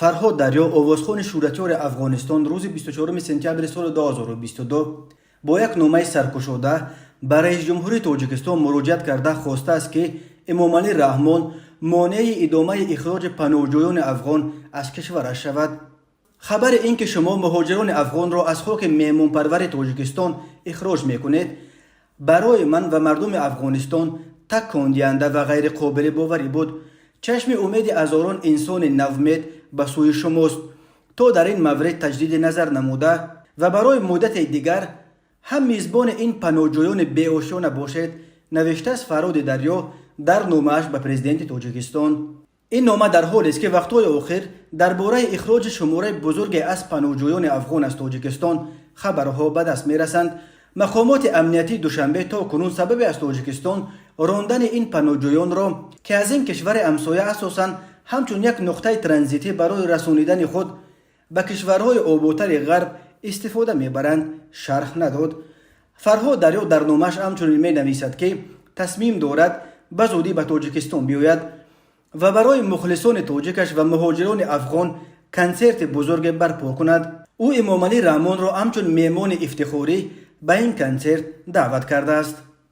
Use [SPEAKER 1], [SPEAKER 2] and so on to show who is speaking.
[SPEAKER 1] Фарҳод Дарё, овозхони шӯҳратёри Афғонистон, рӯзи 24 сентябри соли 2022 бо як номаи саркушода ба раисҷумҳури Тоҷикистон муроҷиат карда, хостааст, ки Эмомалӣ Раҳмон монеи идомаи ихроҷи паноҳҷӯёни афғон аз кишвараш шавад. Хабари ин ки шумо муҳоҷирони афғонро аз хоки меҳмонпарвари Тоҷикистон ихроҷ мекунед, барои ман ва мардуми Афғонистон такондиҳанда ва ғайриқобили боварӣ буд. Чашми умеди ҳазорон инсони навмед ба сӯи шумост, то дар ин маврид таҷдиди назар намуда ва барои муддате дигар ҳам мизбони ин паноҳҷӯёни беошёна бошед, навиштааст Фарҳоди Дарё дар номааш ба президенти Тоҷикистон. Ин нома дар ҳолест, ки вақтҳои охир дар бораи ихроҷи шумораи бузурге аз паноҳҷӯёни афғон аз Тоҷикистон хабарҳо ба даст мерасанд. Мақомоти амниятии Душанбе то кунун сабаби аз Тоҷикистон рондани ин паноҳҷӯёнро, ки аз ин кишвари ҳамсоя асосан ҳамчун як нуқтаи транзитӣ барои расонидани худ ба кишварҳои ободтари Ғарб истифода мебаранд, шарҳ надод. Фарҳод Дарё дар номааш ҳамчунин менависад, ки тасмим дорад ба зудӣ ба Тоҷикистон биёяд ва барои мухлисони тоҷикаш ва муҳоҷирони афғон консерти бузурге барпо кунад. Ӯ Эмомалӣ Раҳмонро ҳамчун меҳмони ифтихорӣ ба ин консерт даъват кардааст.